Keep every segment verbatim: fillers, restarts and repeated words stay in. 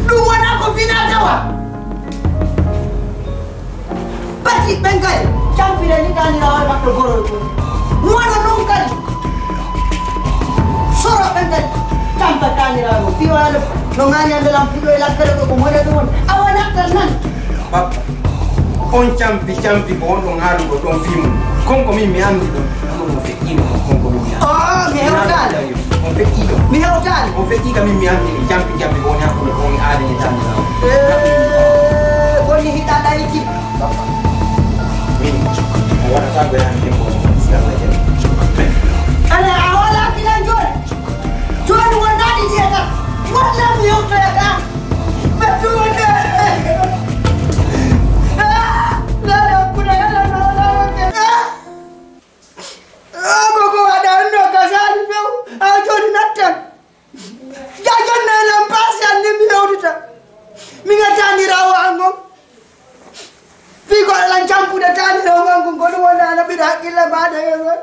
Ɗum wonaa ko finaa tawa. Bati ɓen kadi, campire ni taaniraawo e maɓɓe gorol ɗum. Wano non kadi, soro ɓen kadi, campa taaniraawo. Piyo Alla, no ŋaani annde lam piɗo e lakkere ɗo ko mone ɗum woni. Awa nattan nan. Bappa, on campi, campi ko on ɗon haaluɗo ɗon fii mum. Kon ko min mi anndi ɗon. Ɗum on feƴƴiino kon, kon ko min mi anndi. Oh, mi hewtaani. On feƴƴiino. Mi hewtaani. On feƴƴii ka min mi anndi ɗum. Campi, campi ko woni hakkunde ko woni aade e taaniraawo. Eh, ko ni hiɗa ɗayti. Bappa, min, mi waɗataa ko yaani debbo si Allah jaɓi. Ala, a hoolaaki lan jooni? Jooni wonaa ɗiɗi e tati. Wonaa mi yewtoyata. Ɓe tuude. Ah, lala kuna yala no lala ke. Ah, ah, ko ko waɗa anno ka sali few. A jooni nattan. Jajon ne lan paasi anni mi yewtita. Mi nga taaniraawo an ngon. Fii ko lan campude taaniraawo an ngon ko ɗum wonaa no ɓira hakkille maaɗa e ngon.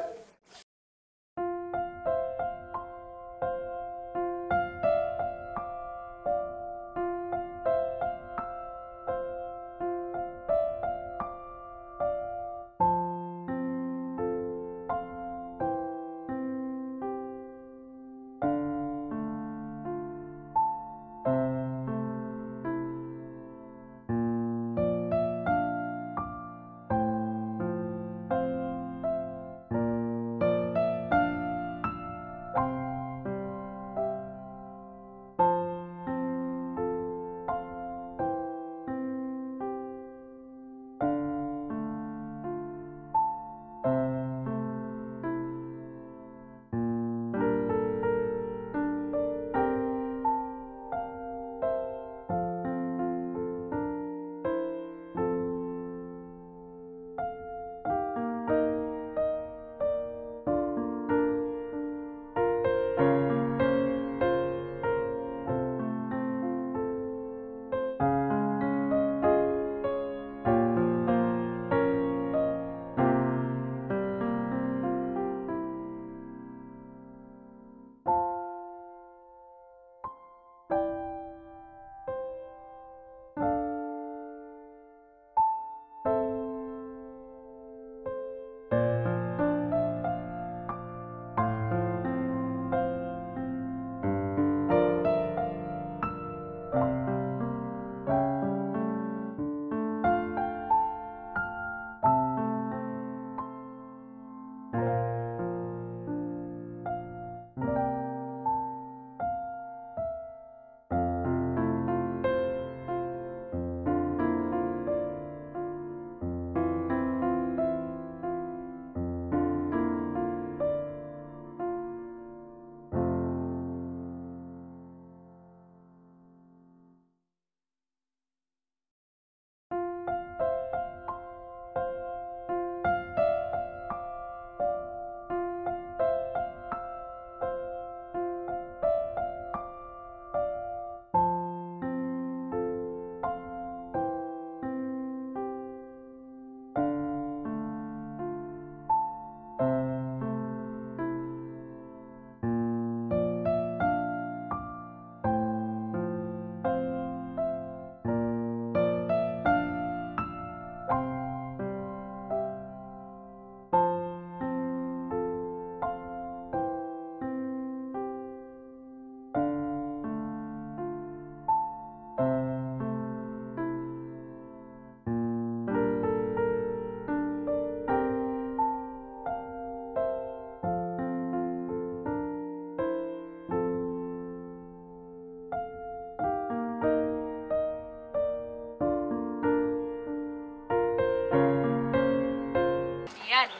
Yaani,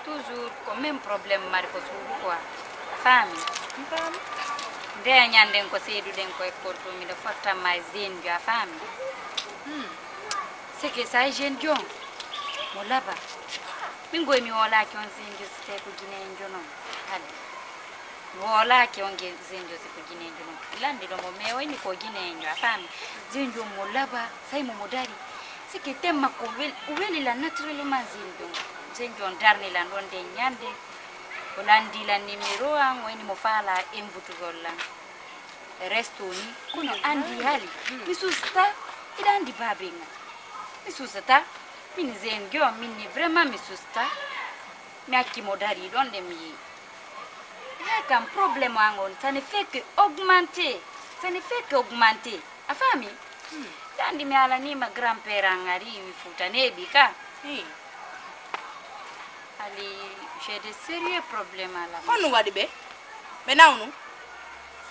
toujours ko même problème mari ko suudu quoi. A faami? Mi faami. Nde ñanden ko seeduɗen ko école to, miɗo fottanma e Zeyni jo, a faami? Hmm. C'est que ça, Zeyni jo mo laba. Min goy mi hoolaaki on Zeyni jo, si tawi ko Guinéen jo non. Hade. Mi hoolaaki on ge-, Zeyni jo, si ko Guinéen jo non. Lanndi ɗo mo meewoymi ko Guinéen jo, a faami? Zeyni jo mo laba, say mo mo dari. C'est que tem makko wel-, weli lan naturellement Zeyni jo. Zeyni jo darni lan ɗon nde ñande. O lanndi lan numéro an, o inni mo faala invitugol lan. Resto ni, kono andi hali. Mi susta, iɗa andi babenga. Mi susata, min zen gyo, min ni vraiment mi susta. Mi acci mo dari ɗon de mi yi. He kam problème an on, ça ne fait que augmenter. Ça ne fait que augmenter. A faami? Iɗa andi mi alanima grand-père an ari, mi futa neɓi ka. Ali, j'ai de sérieux problème à la maison. Honno waɗi ɓe? Ɓe nawnu?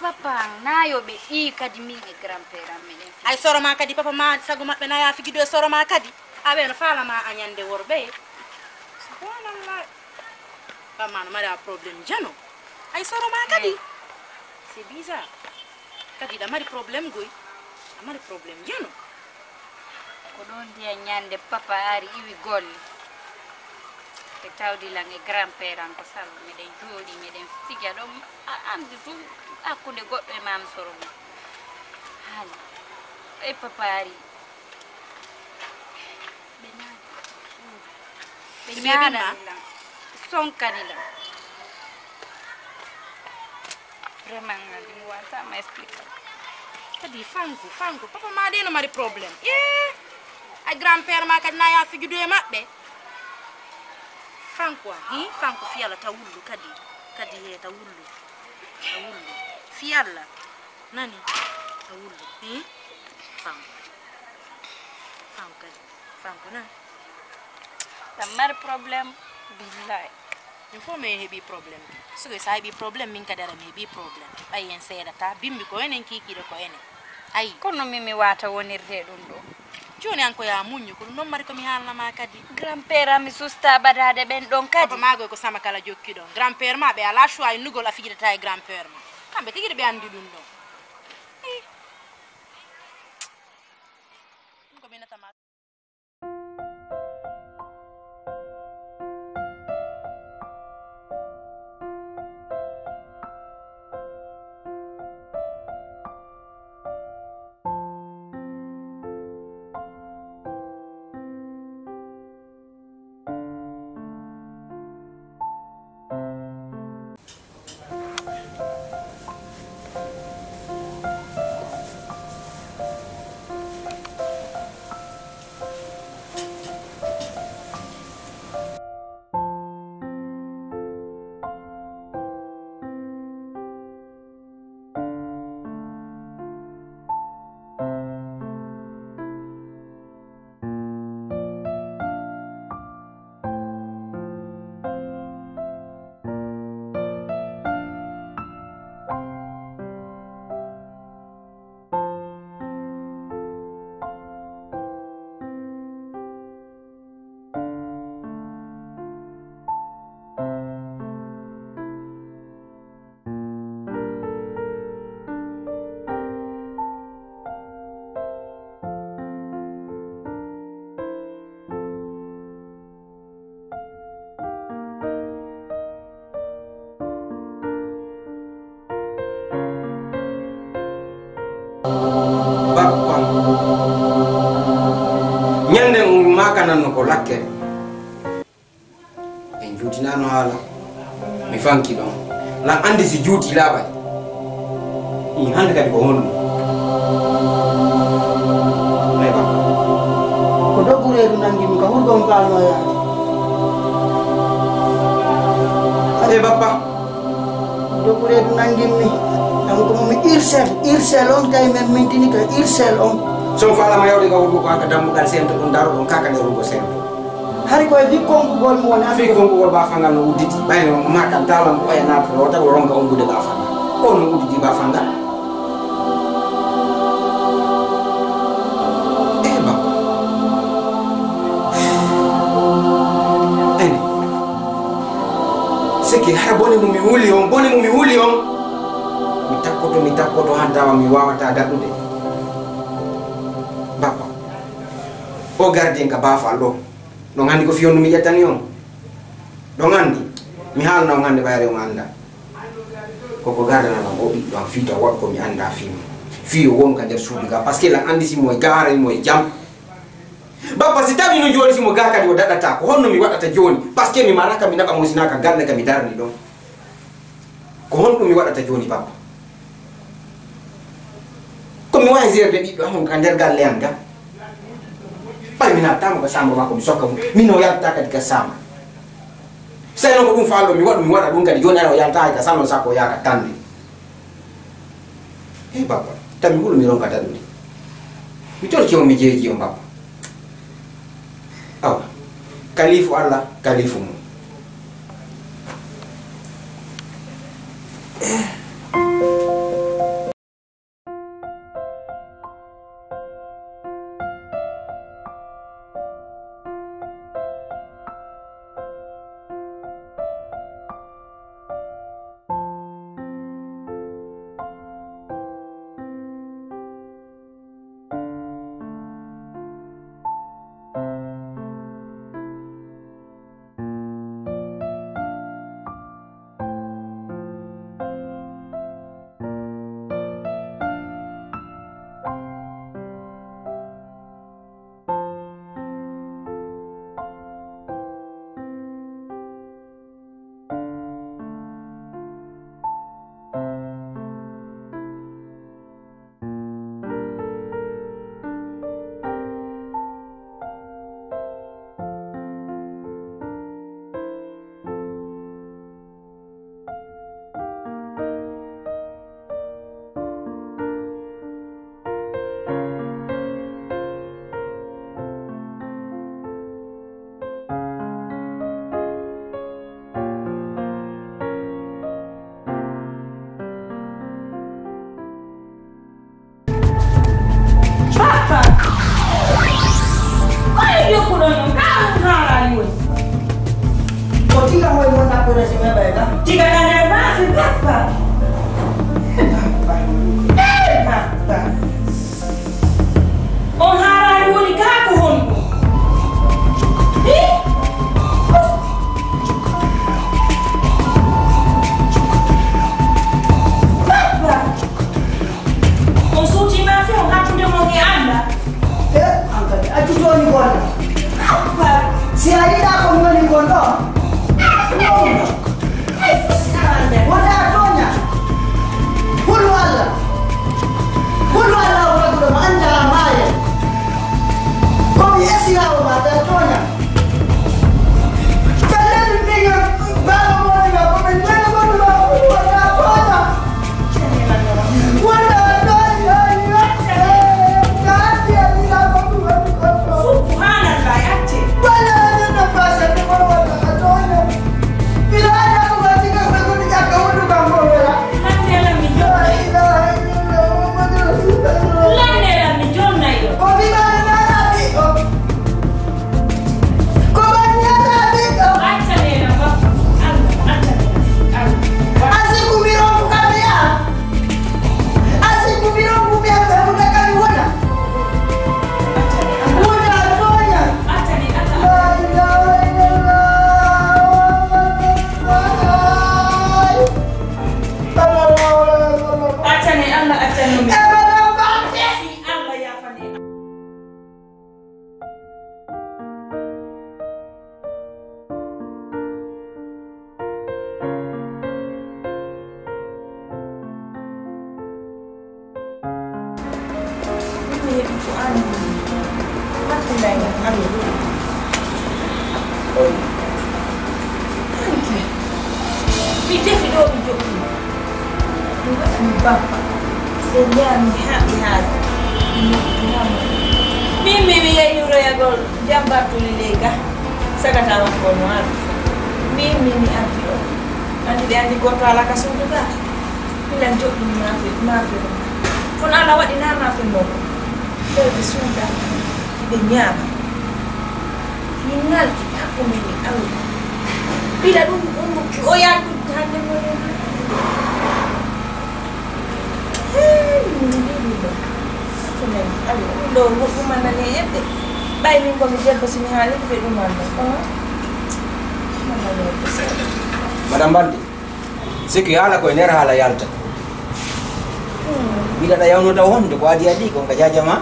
Papa an nayo ɓe ɗi kadi min e grand-père an meɗen. Ay soro ma kadi papa ma sago maɓɓe naya figido e soro ma kadi. Aɓe no faalama a ñande worɓe. Subhanallah. Papa ma no mari a problème jano. Ay soro ma kadi. C'est bizarre. Kadi iɗa mari problème goy. A mari problème jano. Ko ɗon ndiya ñande papa ari iwi golle. Ɓe tawdi lan e grand-père an ko Sallo, meɗen jooɗi, meɗen fija ɗon, a andi tun hakkunde goɗɗo e Maam Soro mum. Hani, e papa ari. Ɓe ñaani. Ɓe ñaanani lan, sonkani lan. Vraiment, ngandi mi wata ma explique. Kadi fanku, fanku, papa ma de no mari problème. Eh, ay grand-père ma kadi naya fijudu e maɓɓe. Fanku, hi, fanku fiyala ta wullu kadi, kadi he ta wullu, ta wullu. Fiyala, nani, ta wullu, hi, fanku, fanku kadi. Fanko na. Tan mari problème, billahi. Min fof min heɓi problème. Sugo sa heɓi problème, min kadi ara mi heɓi problème. Ɓay en seedata, bimbi ko enen kikiɗe ko enen. Ayi. Kono min mi wata wonirde ɗum ɗo. Joni an ko ya muññu, ko ɗum noon mari ko mi haalna ma kadi. Grand-père am mi susta ɓadaade ɓen ɗon kadi. Papa mago ko sama kala jokki ɗon. Grand-père ma ɓe ala choix innugol a fijidata e grand-père ma. Kamɓe tigi ɓe andi ɗum ɗon. Ɗum ko mi natama. Bappa, ñande o makananno ko lakke. En juutinano haala. Mi fanki ɗon. Lan andi si juuti laaɓay. I hande kadi ko honɗum? Leba. Ko doggu reedu nangi mi ka hurgon faano yaade. E bappa. Ko doggu reedu nangi mi. An ko mo mi irsel, irsel on kay men mintini ka irsel on. Son faalama yawde ka hurgo ko haka dammugal sento ɗum daro ɗum kaka nder hurgo sento. Hari koye fii konkugol mo woni fii konkugol baafangal no udditi ɓayno makan talan ko ɓaya naata o tago ronka umbude baafangal. Ko no udditi baafangal? Eh, baba. Ene. Seke, hara bone mo mi wuli on, bone mo mi wuli on. Mi takkoto, mi takkoto, hantawa mi wawata daɗude. Baba. O gardien ka baafal ɗo. Ɗon anndi ko fii honɗum mi ƴettani on? Ɗon anndi mi haalna on hannde ɓayre on annda. Ko ko gardana lan o ɓiɗɗo am fii taw waɗu ko mi annda fii mum. Fii yo wonu ka nder suudu ga, parce que lan anndi si mo e gaara mo e jam. Bappa, si tawi no jooni si mo ga kadi o daɗata, ko honno mi waɗata jooni? Parce que mi maraka, mi naɓa mo sinaka galle ka mi darni ɗon. Ko honɗum mi waɗata jooni, bappa? Mi waawi jeerde ɓiɓɓe am ka nder galle am ga. Ɓay mi naataama ka saama makko, mi sokka mo. Min o yalta kadi ka saama. Sey non ko ɗum faallo mi waɗu, mi waɗa ɗum kadi. Jooni ara o yalta hay ka salon sakko o yaaka tande. Hey, baba, tan mi ɓuru mi ronka daɗude. Mi torki on, mi jeeji on, baba. Awa, kalifu Allah, kalifu mum. Papa! Kono jokkuɗon non, ka on haalaani woni? Ko tiga moy mo naɓɓude si meɓay ba? Tiga nana e baafi, papa. Eh, papa. Eh, papa. On haalaani woni kaa ko honɗum? Hi? Papa! On suuti ma few hakkunde mon e Allah. Eh, an kadi, accu jooni gonɗa. Abba! Si a yiɗaa ko mi woni gonɗo? Abba! Ay, fuskaande. Wonde a tooña. Hulu Allah. Hulu Allah o waɗuɗo mo annda a maaya. Ko mi esiraawo ma, a tooña. Subhanallah, acce. Lanndee lan mi jonnay. Lanndee lan mi jonnay ɗo. Ko mi mari nana ɓiɗɗo. Ko mi mari nana ɓiɗɗo. Accanee lan bappa. Allah, accanee lan. Allah. A sikku mi ronku kam mi yaha. A sikku mi ronku mi yaha, ɓe huɗa kam mi wona. Accanee Allah. Wona a tooña. Accanee Allah. La ilaha illallah. Accanee Allah, accanee mi. Fii Allah yaafane. Min mi heɓi ko an woni. Hakkunde am e Allah. Hanki. Mi defi ɗo mi joɗɗi. Mi waɗani bappa. Ɓe ñaami haa ɓe haaji. Mi noddi haa mo. Min mi wiya yuroyagol jam battuli ley ga. Sagata makko no ari. Min mi mi arti ɗo. Andi ɓe andi goto ala ka suudu ga. Milan joɗɗini maafe, maafe ɗum. Kono Allah waɗi na maafe mo. Fewɓe suuda, ɓe ñaama. Min ngalɗi hakkunde min Allah. Bila ɗum, ɗum, o yaadu hande mo. Hey, min mbiɗi ɗo. Hakkunde min Allah. Ɗum ɗo, ɗum ɗum nani e ɓe. Ɓay min ko mi debbo, si mi haali ko ɓe ɗum Allah. Kono, nana ɗo. Madame Balde. Sikki haala koye nder haala yalta. Mbiɗa ɗa yawno taw honde ko adi adi ko ka jaja ma?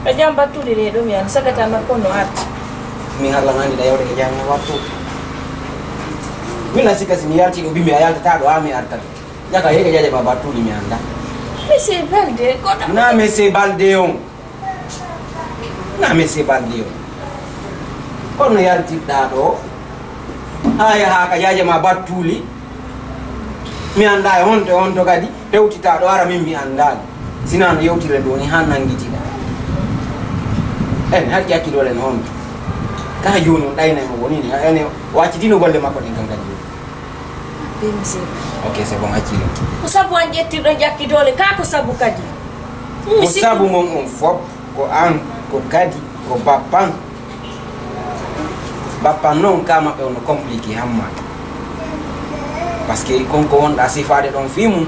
Ka jam battude ɗe ɗum yan sagata makko no arti. Min Allah nani ɗa yawde ka jaja ma battu. Min a sikka si mi yalti ɗo bimbi a yaltata ɗo ha mi artata. Jaka yeke jaja ma battuɗi mi anda. Monsieur Balde, kono. Na Monsieur Balde on. Na Monsieur Balde on. Kono yaltirɗaa ɗo. Haa yahaa ka yaaja ma battuuli. Mi anndaa e honto e honto kadi. Hewtitaa ɗo ara min mi anndaali. Sinaa no yewtire ɗo ni haa nanngitiɗaa. En haɗi ƴakkidoole no honto. Ka jooni on ɗayna en o woni ni. En o accitino golle makko ɗen kan kadi. Be mi seeɗa. Ok, c'est bon, accii ɗum. Ko sabu an ƴettirɗon ƴakkidoole, kaa ko sabu kadi? Ko sabu mon on fof, ko an, ko kadi, ko bappan. Bappan noon, ka maɓɓe on no compliqué hamma. Parce que kon ko wonɗa sifaade ɗon fii mum.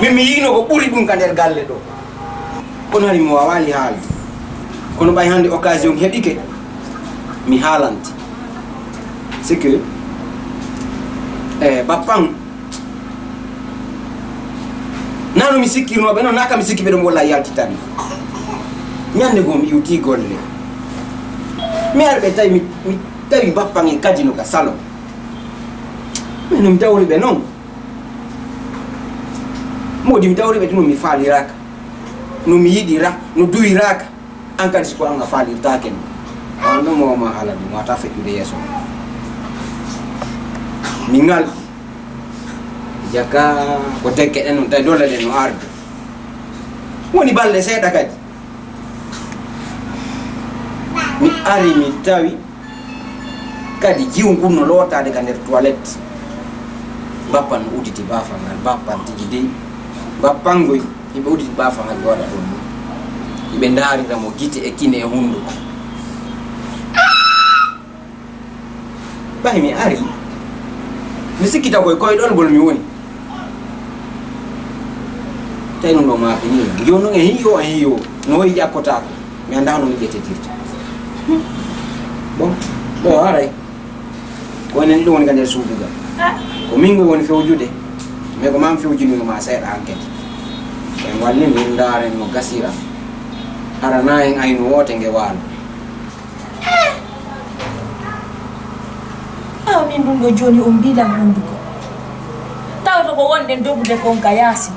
Min mi yiino ko ɓuri ɗum ka nder galle ɗo. Kono hari mi waawaali haalde. Kono ɓay hannde occasion heɓike, mi haalante. C'est que, eh, bappan, naa no mi sikkirnoo ɓe noon, naa ka mi sikki ɓe ɗum walla yaltitani. Ñannde goo mi iwtii golle. Mi ari ɓe tawi mi, mi tawi bappan e kadi no ka salon. Mais no mi tawri ɓe noon. Moodi mi tawri ɓe tun no mi faaliraaka. No mi yiɗira, no duwiraaka. An kadi si ko an a faalirtaake no. An ɗum o ma haala ɗum, wata feƴƴude yeeso. Mi ngal. Jaka ko tekke ɗen non, tawi dolle ɗen no arde. Woni balɗe seeɗa kadi. Mi ari mi tawi kadi jiwu ngun no lootaade ka nder toilette. Bappan no udditi baafal ngal, bappan tigi dey. Bappan ngoy, hiɓe udditi baafal ngal ɓe waɗa ɗum. Hiɓe ndaarira mo gite e kine e hunnduko. Ɓay mi ari, mi sikkita koye koyɗol ngol mi woni. Tawi ɗum ɗo maafi ni, jooni noon e hiyo, e hiyo, no wayi ƴakkotaako. Mi anndaa no mi ƴettetirta. Bon, ɗo haray. Ko enen ɗiɗo woni ka nder suudu ga. Ko min ngoy woni fewjude. Mais ko maa mi fewjinii ma seeɗa hankadi. En walli min ndaaren no gasira. Hara na en aynu woote nge waalo. Awa min ɗum ɗo jooni on mbilan hunnduko. Tawata ko wonɗen dogude kon ka yaasi.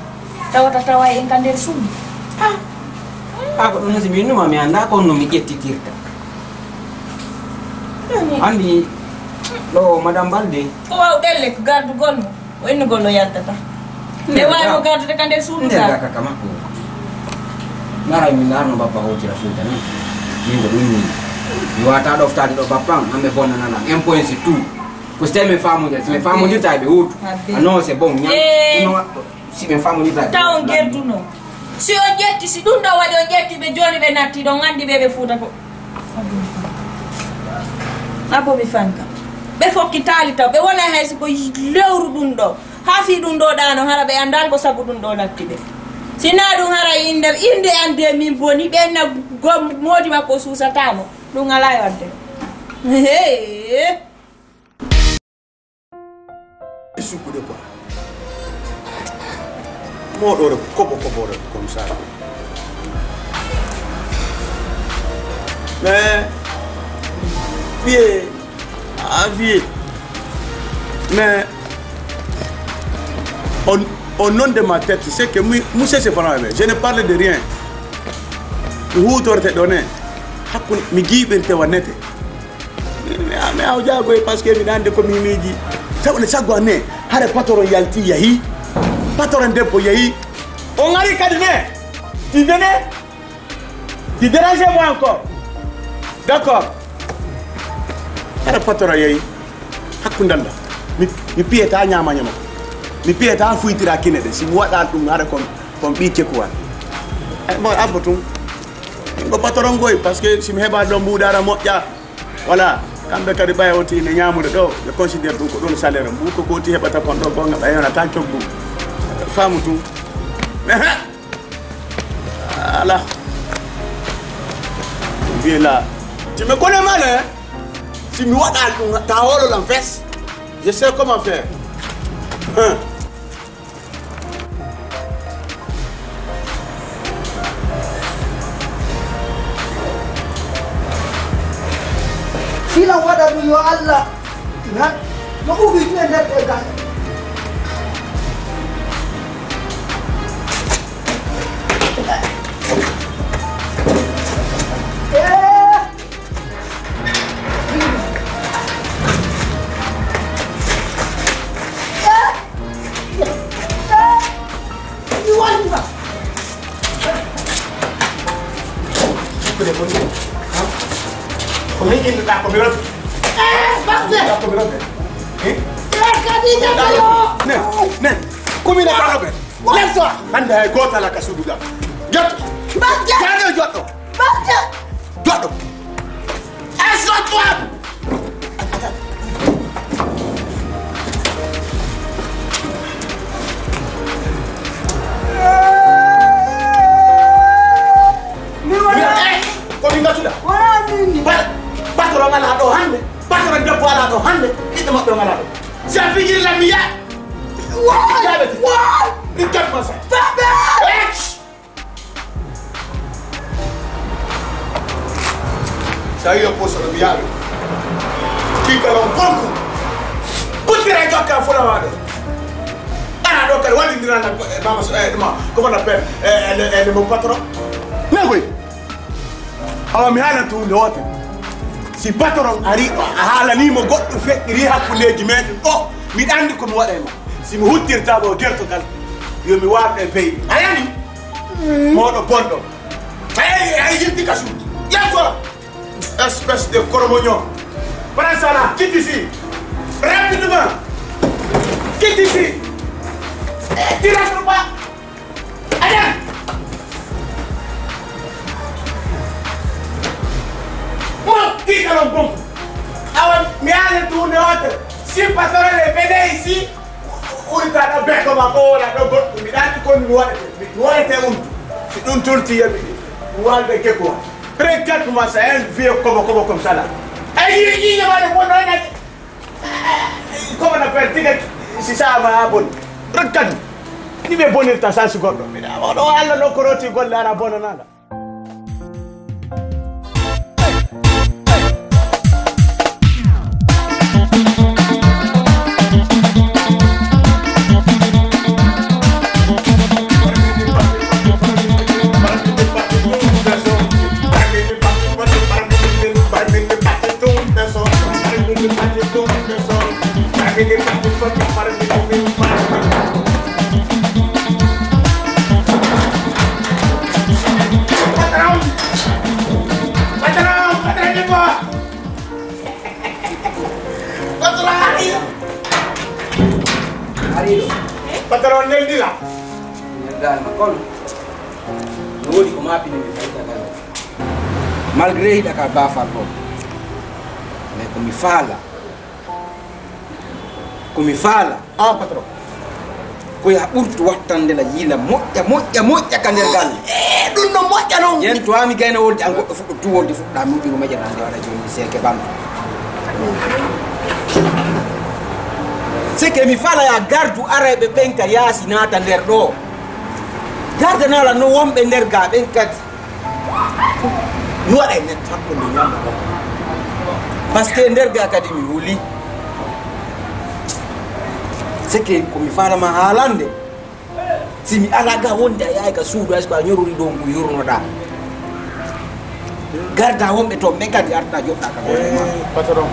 Tawata tawa en ka nder suudu. Ah. Ah, ko ɗum si mi innuma mi anndaa ko no mi ƴettitirta. Anndi ɗo Madame Balde. Ko waw ɗelle ko gardugol mo. O innugol o yaltata. Ɓe waawi mo gardude ka nder suudu nder ka. Gaka ka makko. Ndaara mi ndaara no bappa hotira Fuuta ni. Min ko ɗum ni. Mi wata ɗoftaade ɗo bappa am, amɓe bonnanana am. Un point c'est tout. Ko si tawi min faamondir, si min faamondirta e ɓe hotu. Ah non, c'est bon. Ñam, eh. Ɗum no waɗɗo. Si min faamondirta e ɓe hotu. Taw on gerduno. Si o ƴetti, si ɗum ɗo waɗi o ƴetti ɓe jooni ɓe natti ɗon, anndi ɓe ɓe Fuuta ko. Abbo mi fanka. Ɓe fokkitaali taw. Ɓe wona hay si ko lewru ɗum ɗo. Haa fii ɗum ɗo ɗaano, hara ɓe anndaali ko sabu ɗum ɗo natti ɓe. Si naa ɗum hara innde, innde an de min boni, ɓe na gom-, moodi makko suusataano. Ɗum alaa e waɗde. Hee. Sukkude quoi. Moɗore kobo kobo comme ça. Mais, vieux, ah, vieux. Mais, au, au nom de ma tête, c'est que mi, mi sese fana, je ne parle de rien. Mi huutorte ɗo ne, hakkunde, mi jiiɓirte wa nete. Mi, mi, mi aw jaagoy parce que miɗa anndi ko mi miiji. Sabu ne saggo ne, hare patron yalti yahi. Patron debbo yahi. On ari kadi ne. Tu venais. Tu déranges moi encore. D'accord. Hare patron yahi. Hakkundalla. Mi, mi piyata ñaama ñaama. Mi piyata fuytira kine de. Si mi waɗa ɗum hare kon, kon ɓii cekuwal. Eh, bon, abbo tun. Ko patron goy, parce que si mi heɓa ɗon mbuuɗara moƴƴa. Voilà, kamɓe kadi ɓay o ti ne ñaamude ɗo, ɓe considère ɗum ko ɗum salaire mum, ko koti heɓata kon ɗo gonga ɓay yonata coggu. Faamu tun. Ehe. Ala. Vieux là. Tu me connais mal, hein? Si mi waɗa ɗum, ta hoolo lan fes. Je sais comment faire. Hein. Sila waɗa ɗum yo Allah. Ha? No uwi ɗum e nder ɗe galle. Ko min innuɗaa ko mi roɓe? Eh, Bakte! Ko mi roɓe? Eh? Eh, Kadijata yo! Ne, ne, ko min e roɓe? Lève-toi! Hannde hay gooto alaa ka suudu ga. Jotto! Bakte! Jotto, jotto! Bakte! Jotto! Assois-toi! Mi wona. Eh, ko min ngatuɗa? Wona min. Ba-, patron alaa ɗo hannde. Patron debbo alaa ɗo hannde. Ɓiɗɗo maɓɓe on alaa ɗo. Si a fijiri lan mi yaha. Why? Yaha ɓe. Why? Mi kat ma sa. Baba! Eh! Sa yiyo poso ɗo mi yaha ɓe. Kii kala on bonku. Kuttira jokka fulawa ɗo. Ana ɗo kadi waɗindiral e mama so, eh, ɗuma, comment on appelle, eh, eh, eh, mon patron. Nagoy. Awa mi haalanta hunde wootere. Si patron ari, a haalanii mo goɗɗum feƴƴiri hakkundeeji meɗen ɗo, miɗa anndi ko mi waɗa e ma. Si mi huttirta mo gertogal, yo mi waafe e pey. A yani? Mooɗo bonɗo. Ay, ay, yirti kasu. Yalto! Espèce de cormognon. Prends ça là, quitte ici. Rapidement. Quitte ici. Eh, tu rentres pas. Adan! Mo, kii kala on bonku. Awa, mi haalante hunde wootere. Si patron e venu ici, ɓuri ka ɗo bekko ma ko wona ɗo goɗɗum. Miɗa anndi ko mi waɗete. Mi waɗete hunde. Si ɗum turti yeɓi, mi walde kekuwa. Regarde-moi ça, un vieux kobo kobo comme ça là. Ay, yi, yi, yi, waɗe bonno en ati. Comment on appelle, tiga si saama haa boni. Regarde. Ni ɓe bonirta sans goɗɗo. Miɗa, oɗo Allah ɗo ko roti golle ara bonanaga. Patron! Patron! Patron! Patron ari! Ari ɗo. Patron neldi la. Neldaani ma kono. No woodi ko maapini mi fayda kala. Malgré hiɗa ka baafal ɗo. Mais ko mi faala. Ko mi faala. Ah, patron. Ko ya ɓurtu wattande la yiila moƴƴa, moƴƴa, moƴƴa ka nder galle. Eh, ɗum no moƴƴa non. Yen to ami gayna wolde an goɗɗo fuɗɗo tu wolde fuɗɗa mi ɗum majana nde waɗa joni seke bam. C'est que mi faala ya gardu arayɓe ɓen ka yaasi naata nder ɗo. Gardanala no wonɓe nder ga ɓen kadi. Mi waɗa e neɗɗo hakkunde ñamma ɗon. Parce que nder ga kadi mi wuli. C'est que ko mi faalama haalande. Si mi ala ga wonde a yahay ka suudu, hay so ko a ñorori ɗo ngu yurnoɗa. Garda wonɓe toon, ɓe kadi arta joɗɗa ka hoore ma. Eh, patron.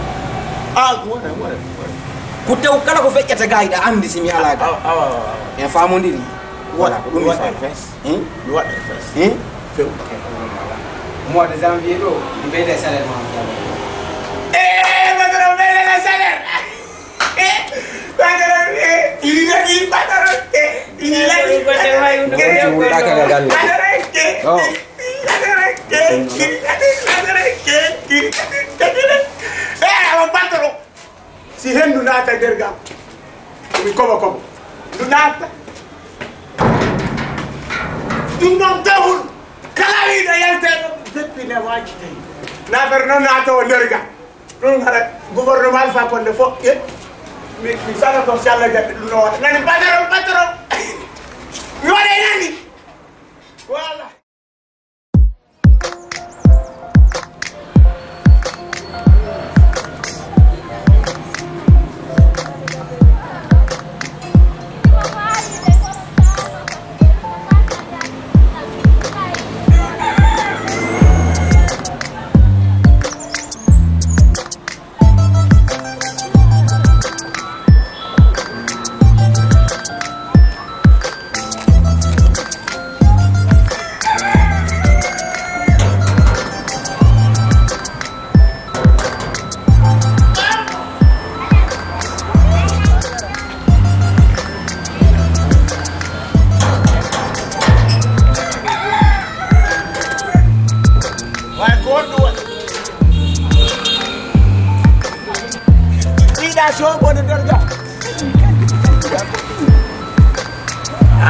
Ah, mi waɗa, mi waɗa, mi waɗa. Ko tew kala ko feƴƴata ga, hiɗa anndi si mi ala ga. Awa, awa, awa, awa. En faamondiri. Voilà, ko ɗum mi waɗa fes. Hmm? Mi waɗa fes. Hmm? Few. Mois de janvier ɗo, mi ɓeyda e salaire ma. Eh, patron, ɓeyda e salaire. Eh, patron, eh, ini lagi, patron, eh, ini lagi, patron, eh, patron, eh, patron, eh, ini lagi, patron, eh, patron, eh, patron. Eh, awa patron. Si henndu naata nder gam, mi koɓo koɓo. Ndu naata. Ɗum ɗon gawun. Kala wiiɗo yalteɗo, beppi ne waji tawi. Naafere noon naata o nder gam. Ɗum hara gouvernement Alpha Condé fof, eh, mi, mi sala toon si Allah jaɓi ɗum no waɗa. Nani patron, patron. Mi waɗa e nani. Voilà.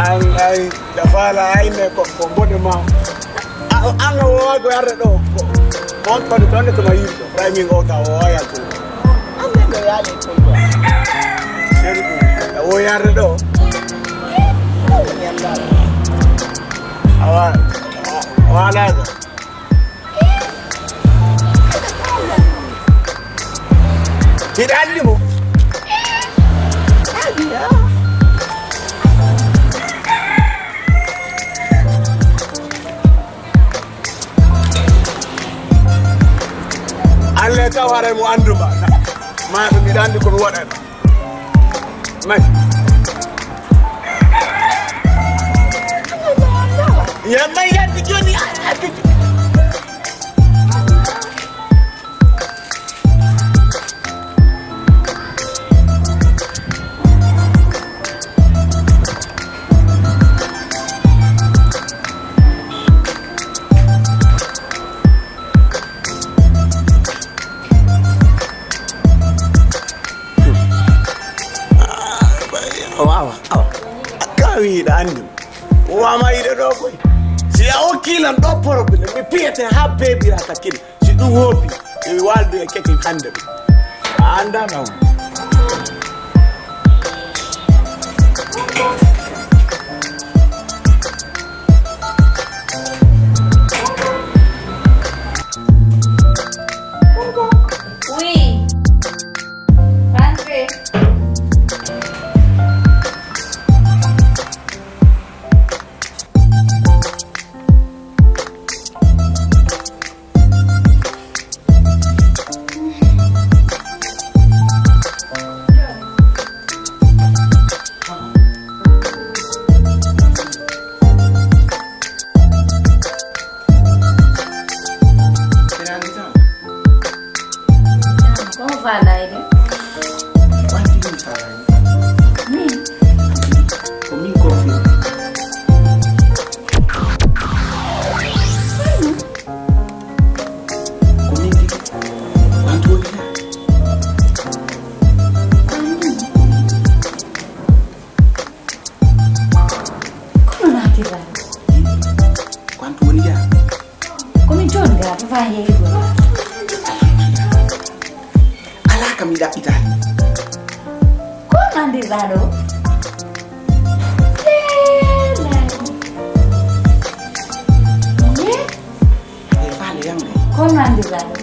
An ay, da fala ay ne ko, ko bone ma. A, an o wa go yarde ɗo. Ko, on ko ɗo ne to ma yirto. Ray min o ka o wa yalto. An ne ɗo yaade ko. Seri ko. O yarde ɗo. Awa, awa na go. Hiɗa anndi mo? Allah e taw haray mo annduma. Ma ɗum miɗa anndi ko mi waɗata. Mai. Yamma yaddi joni. Wawa awa. Kawi hiɗa anndi. Wama yiɗo ɗo koy. Si a okkilan ɗo problème mi piyete ha beɓira kakkil. Si ɗum woopi mi waldu e ketil hande ɗum. A anndano. Oui. Rentrez. Kono faalaa e ɗum? Wanti min faalaa e ɗum. Min? Ko min confirme. Ko min tigi. Wanti woni taa. Kono naatirɗaa ɗo? Ko an to woni gaa? Ko min toon gaa, papa yeeyi ɗo. Alaa kam mi ɗaɓɓitaani. Ko nandirɗaa ɗo? Ee, laay. Ye? E faale yam de. Ko nandirɗaa ɗo?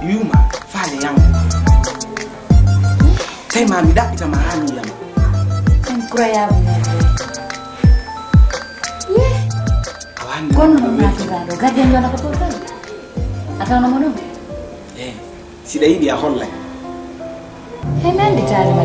Yuma, faale yam. Tawi ma mi ɗaɓɓita ma haa mi yama. Incroyable, mon frère. Ye. A wani kono noon naatiraɗo gadden yona ko portal. A tawno mo noon. Eh, siɗa yiɗi a hollay. He mi anndi taali ma.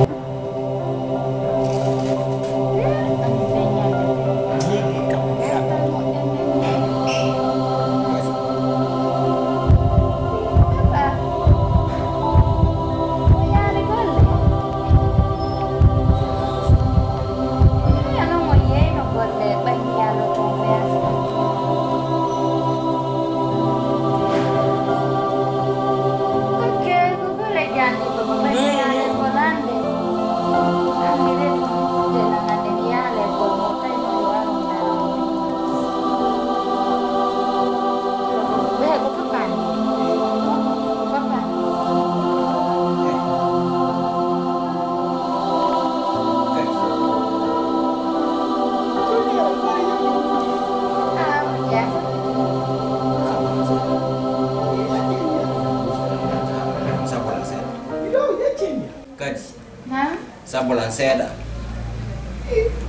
Kadi. Naam. Sabbo lan seeɗa.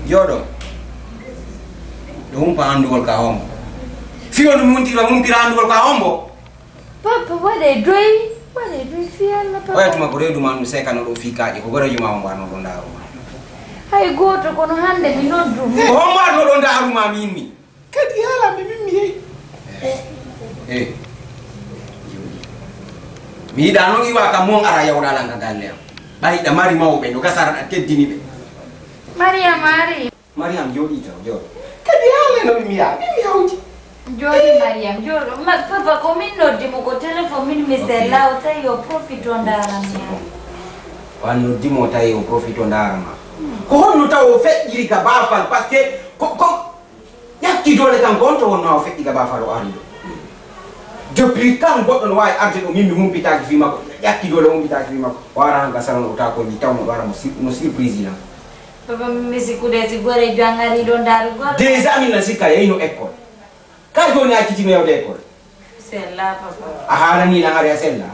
Jooɗo. Ɗo humpa anndugol ka hombo. Fiyo ɗum humpira, humpira anndugol ka hombo. Papa, waɗe doy. Waɗe doy fi Allah, papa. Oya tuma ko reedu ma ɗum seekano ɗo fii kaaƴe. Ko goreejo ma hombo arno ɗo ndaaru ma. Hay gooto, kono hannde mi noddu. Ko hombo arno ɗo ndaaru ma min mi. Kadi haalande min mi yehi. Eh. Mi yiɗa noon iwa kam mon ara yawɗa lan ka galle am. Ɓay ɗa mari mawɓe no gasara ɗa teddini ɓe. Mariam ari. Mariam jooɗi taw jooɗo. Kadi haalano min mi yaha min mi hawji. Jooɗi Mariam jooɗo. Ma papa ko min noddi mo ko téléphone min mi sella o tawi o profite o ndaara mi. Wan noddi mo tawi o profite o ndaara ma. Ko honno taw o feƴƴiri ka baafal parce que Ko, ko ƴakki doole kan gonto wonno o feƴƴi gaba falo arde ɗo. Depuis kan goɗɗo no waawi arde ɗo min mi humpitaaki fii makko. Ƴakki doole humpitaaki fii makko. O ara han ka salon o taa ko mi tawno o ara mo sur-, no surprise lan. Papa, mi sikkude si gore jangari ɗo ndaarugol. Déjà min na sikka yeyno école. Ka jooni a accitino yawde école. Sella, papa. A haalanii lan hari a sella?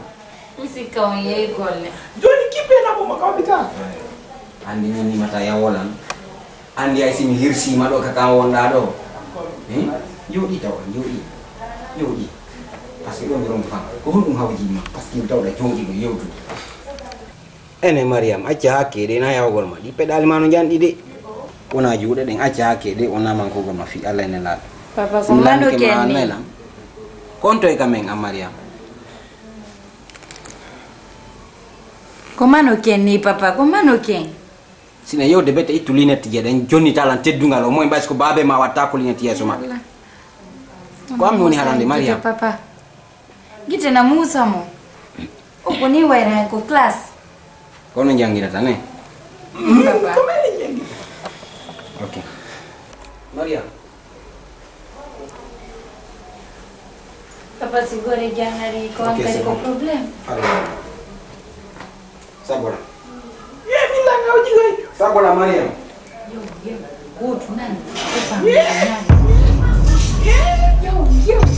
Mi sikka on yehi golle. Jooni kippe na mo maka hôpital. Anndi min ni mata yawolan. Anndi ay si mi hirsiima ɗo ka kan wonɗaa ɗo. Hmm? Jooɗi tawa, jooɗi. Jooɗi. Parce que ɗo mi ronki fan. Ko honɗum hawji ma? Parce que mi tawɗa jooɗi ɗo yewtude. Ene Mariam, acca hakke ɗe na yawgol ma. Ɗi peɗaali ma no njanɗi de. Wona juuɗe ɗen, acca hakke ɗe, wona mankugol ma fii Allah ene laaɓi. Papa, ko ɗum mano lanndike ma ken ni? Almela. Kontoy ka men, a Mariam. Ko mano ken ni, papa, ko mano ken. Sina yewde bete ittu linette je ɗen, jonnita lan teddungal o moy mbaysi ko baabe ma watta ko linette yeeso maɓɓe. Allah. Ko an mi woni harande, Mariam. Papa. Gite na muusa mo. O ko ni wayra hen ko classe. Kono jangirata ne? Papa. Ok. Mariam. Papa, si gore jangari ko an kadi ko problème. Allez. Sabola. Ye mi la ngaw jigay. Sabola Mariam. Yo, yo. Go to nan. Yo, yo.